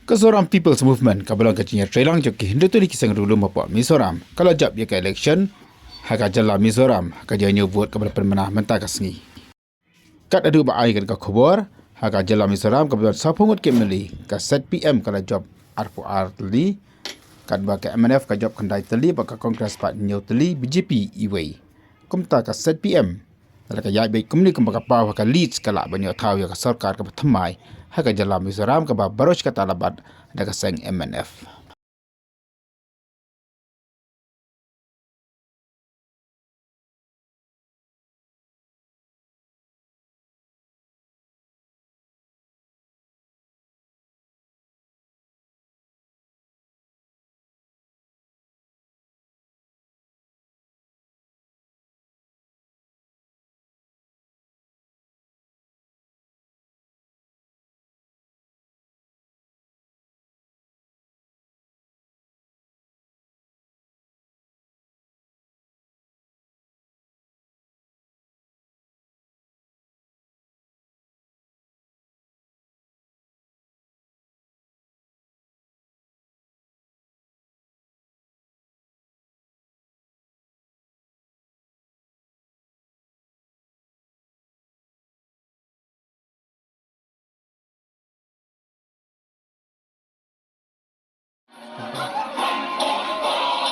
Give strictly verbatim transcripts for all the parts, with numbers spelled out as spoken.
Ka Zoram People's Movement, kaba long ka jingïatreilang jong ki hynriew tylli ki seng riewlum hapoh Mizoram, ka la jop ïa ka election ha ka jylla Mizoram ha ka jingïaid vote kaba la pynbna mynta ka sngi. Kat haduh ba ai kane ka khubor, ha ka jylla Mizoram kaba don sawphew ngut ki M L A, ka Z P M ka la jop arphew ar tylli, katba ka M N F ka jop khyndai tylli, bad ka Congress pat hynñiew tylli, B J P iwei. Kumta ka Z P M, lada ka ïaid beit kumne kumba ka paw ha ka lead, ka lah ban ïoh thaw ïa ka sorkar kaba thymmai ha ka jylla Mizoram, kaba baroh shi katta la bat da ka seng M N F.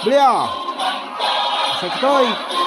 Blia. Sakitoi.